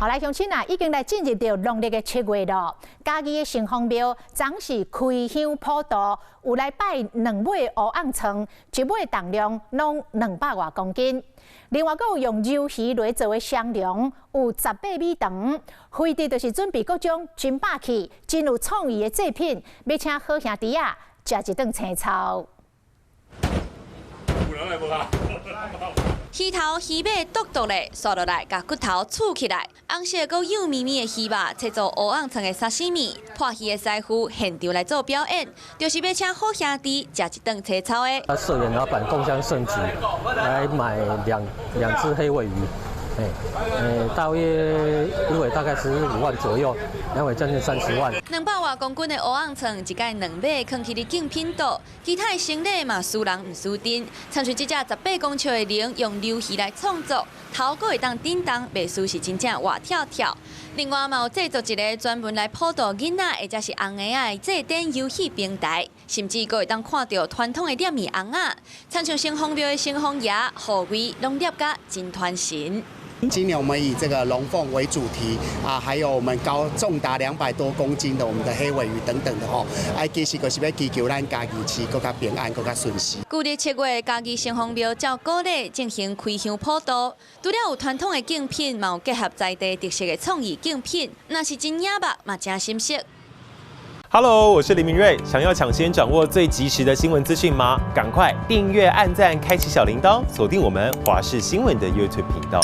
好來，鄉親啊，已經來進入著農曆的7月囉。嘉義的城隍廟昨是開香普渡，有來拜兩尾烏甕床，一尾重量攏200外公斤。另外，閣有用魷魚來做的雙龍，有18米長，為的就是準備各種真霸氣、真有創意的祭品，欲請好兄弟仔食一頓青草。魚頭魚尾剁剁咧，刷落來共骨頭覷起來，紅色閣幼綿綿的魚肉切做烏甕床的沙西米，破魚的師傅現場來做表演，就是欲請好兄弟食一頓青草的。社員老闆共襄盛舉，來買兩隻黑鮪魚，大約一尾大概15萬左右，兩尾將近30萬。200外公斤的烏甕床，一蓋兩尾囥佇咧競品桌，其他的生理嘛輸人毋輸陣。親像這隻18公尺的龍，用魷魚來創作，頭閣會當振動，袂輸是真正活跳跳。另外嘛有製作一个專門來普渡囡仔或者是紅嬰仔的祭典遊戲平台，甚至閣會當看著傳統的捏麵尪仔，親像城隍廟的城隍爺護衛攏捏甲真傳神。今年我們以這個龍鳳為主題啊，還有我們高重達200多公斤的我們的黑鮪魚等等的吼，哎，其實就是欲祈求咱嘉義市閣較平安、閣較順遂。舊曆7月，嘉義城隍廟照古禮進行開香普渡，除了有傳統的敬品，嘛有結合在地特色的創意敬品，若是真野目，嘛誠心適。 Hello，我是林明瑞，想要搶先掌握最及時的新聞資訊嗎？趕快訂閱、按讚、開啟小鈴鐺，鎖定我們華視新聞的 YouTube 頻道。